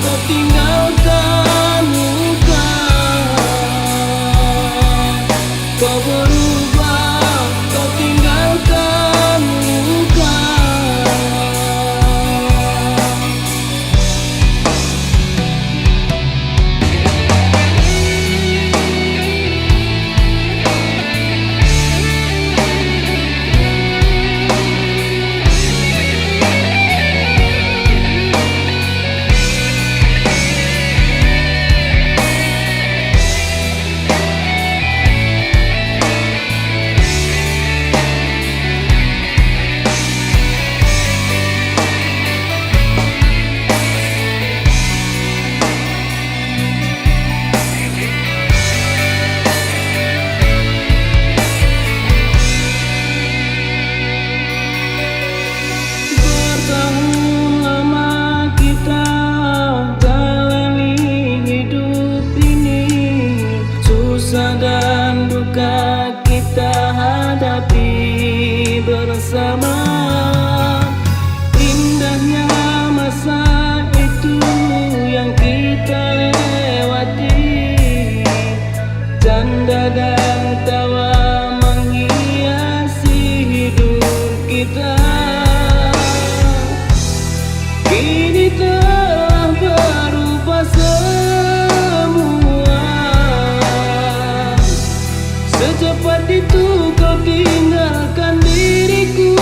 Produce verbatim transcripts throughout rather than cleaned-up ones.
Kau tinggalkan luka. Kau berubah, kau tinggalkan luka. Bertahun lama kita jalani hidup ini, susah dan duka kita hadapi bersama. Indahnya masa itu yang kita lewati, canda dan tawa menghiasi hidup kita. Kini telah berubah semua. Secepat itu kau tinggalkan diriku.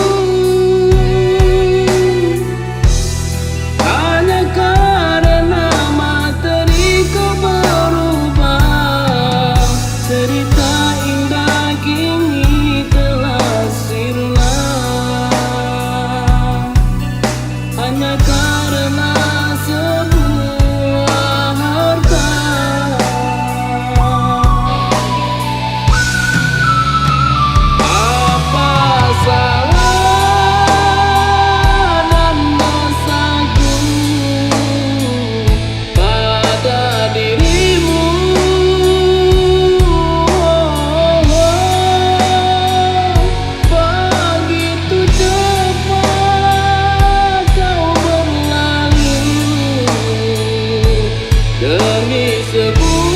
Hanya karena materi kau berubah, cerita indah kini telah sirna. Hanya karena sebuah harta. Apa salah dan dosaku pada dirimu? Begitu cepat kau berlalu demi sebuah